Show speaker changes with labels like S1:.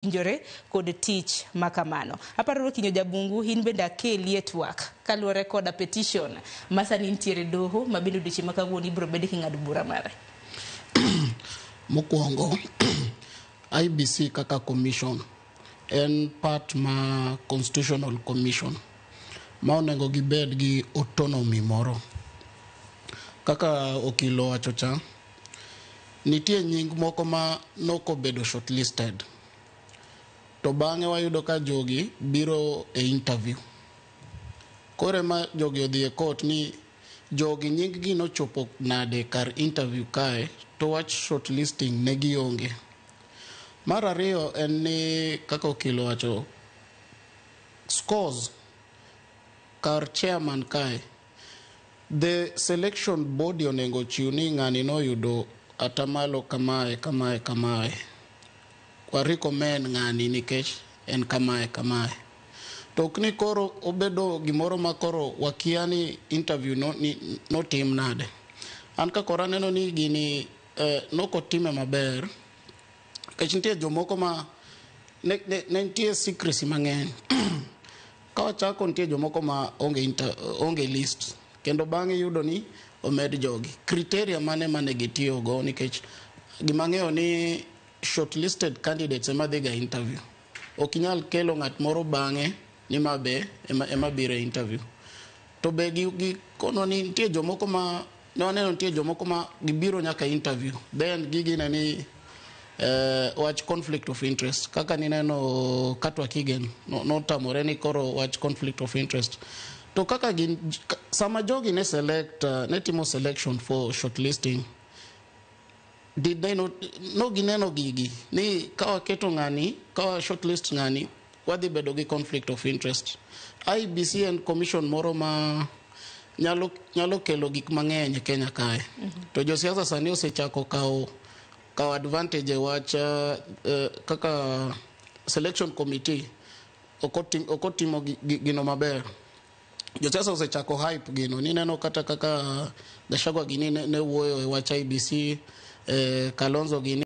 S1: Winjore kod tich makamano. Aparo Kinyo Jabungu, in bende akeli e twak kaluwore koda petition ma sani nitiere doho ma bende odiochieng' ma kawuono ibiro bed king'ado bura mare.
S2: Mokwongo, IEBC kaka commission en part ma constitutional commission ma onego gibed gi autonomy moro. Kaka okil owacho cha, nitie nying moko ma nokobedo shortlisted. To bang'e wayudo ka jogi biro e interview. Koro ema jogi odhi e court ni jogi nying gi nochopo nade kar interview kae to wach shortlisting ne gionge. Mar ariyo en ni, kaka okil owacho, scores kar chairman kae, the selection body onego chiw ni ng'ani noyudo atamalo kamae, kamae, kamae. Wa recommend ng'ani nikech en kamae, kamae. To ok ni koro obedo gimoro ma koro wakia ni interview no, ni, notim nade. An ka koro aneno ni gini nokotime maber, nikech nitie jomoko ma ne nitie secrecy mang'eny. Ka wachako, nitie jomoko ma onge list, kendo bang'e yudo ni omed jogi. Criteria mane mane gitiyogo? Nikech gima ang'eyo ni shortlisted candidates ema dhiga interview. Ok inyal kelo ng'at moro bang'e ni ma be ema biro e interview. To be gi kono ni nitie jomoko ma ne waneno, nitie jomoko ma gibiro nyaka interview, then gigine ni wach conflict of interest, kaka nineno Katwa Kigen notamore ni koro wach conflict of interest. To kaka gin sama jogi ne select, ne timo selection for shortlisting, did they not no gineno gigi ni ka waketo ng'ani, ka wa shortlist ng'ani, wadhi bedo gi conflict of interest? IEBC en commission moro ma nyalo kelo gik mang'eny e Kenya kae. To josiasa sani osechako kawo advantage e wach kaka selection committee ok otimo gino maber. Josiasa osechako hype gino. Nineno kata kaka Gachagua gini ne wuoyo e wach IEBC, Kalonzo gini.